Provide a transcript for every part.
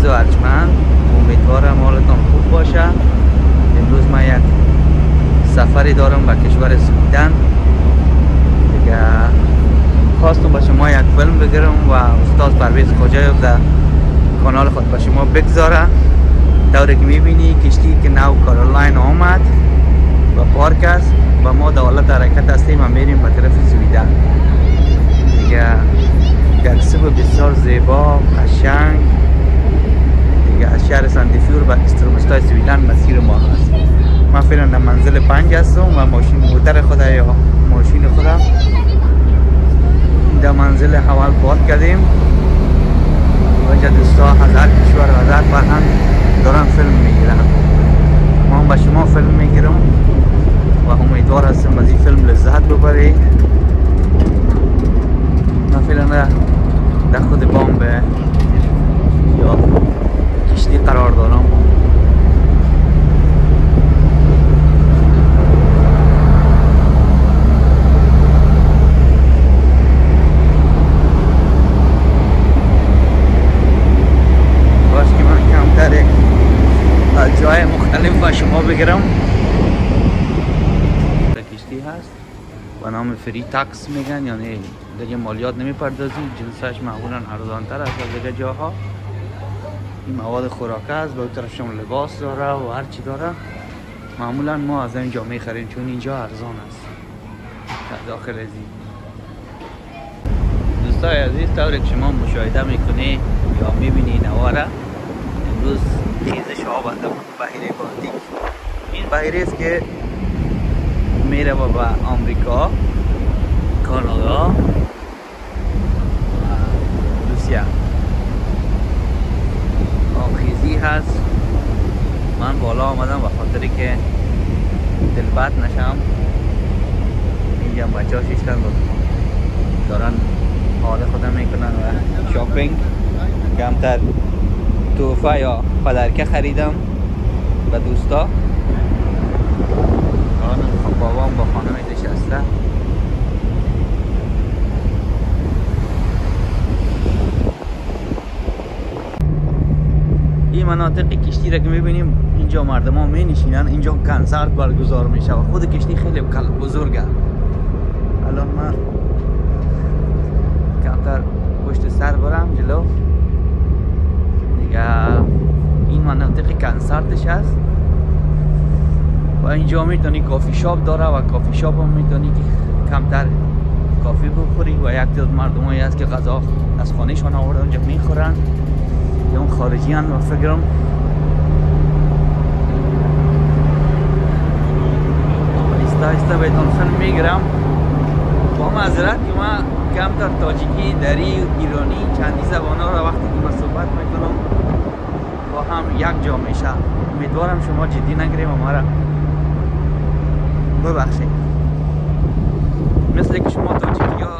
و ارجمند، امیدوارم حالتان خوب باشه. امروز من یک سفری دارم به کشور سویدن. دیگه خواستم با شما یک فیلم بگیرم و استاد پرویز خواجه‌یاب در کانال خود با شما بگذاره. دوره که میبینی کشتی که نو کارولاین آمد و پارک است و ما در حالت حرکت هستیم و میریم به طرف سویدن. دیگه یک صبح بسیار زیبا قشنگ دیگه از شهر ساندفیور به استرومستای سویدن مسیر ما هست. من فعلا در منزل 5 هستم و ماشین موتر خود یا ماشین خودم در منزل اول پارک کردیم. و اینجا دوستا از هر کشور و از هر فرهنگ دارن فیلم میگیرن. ما هم به شما فیلم میگیرم و امیدوار هستم از این فیلم لذت ببرید. من فعلا در خود بام یا کشتی قرار دارم. باش که من کمتر از جای مختلف با شما بگیرم. کشتی هست با نام فری تاکس میگن، یعنی دیگه مالیات نمیپردازی، جنسش معمولا ارزانتر است از دیگه جاها. این مواد خوراکه است، به طرف شما لباس داره و هر چی داره. معمولا ما از اینجا میخریم چون اینجا ارزان است در داخل از این. دوستای عزیز، طوری که شما مشاهده میکنی یا میبینی نواره، امروز خیزش آب است بحیره بالتیک. این بحیره است که میره به آمریکا، کانادا و روسیه. آبخیزی هست. من بالا آمدم به خاطری که دلبد نشم. اینجا بچه ها ششتن دارن حال خودم میکنن و shopping. کمتر توفه یا پدرکه خریدم به دوستا. بابام با خانم نشسته. این مناطق کشتی را که میبینیم اینجا مردم ها می نشینن، اینجا کنسرت برگزار میشه و خود کشتی خیلی بزرگه. الان من کمتر پشت سر برم جلو. دیگه این مناطق کنسرتش هست و اینجا میتونی coffee shop داره و coffee shop هم میتونی که کمتر coffee بخوری و یک تعداد مردمایی هست که غذا از خانهشان آورده اونجا میخورن یا اون خارجی هن و فکرم آهسته آهسته بهتون فیلم میگیرم. با معذرت که من کمتر تاجیکی، دری، ایرانی چندی زبان ها را وقتی که من صحبت میکنم با هم یک جا میشه. امیدوارم شما جدی نگیریم و ما را ببخشید. مثل که شما تاجیکی ها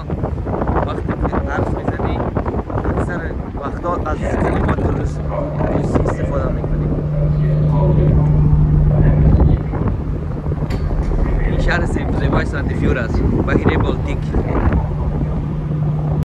وقتی که حرف میزنی اکثر وقتا از کلمات روسی استفاده میکنی. این شهر زیبای ساندفیور است، بحیره بالتیک.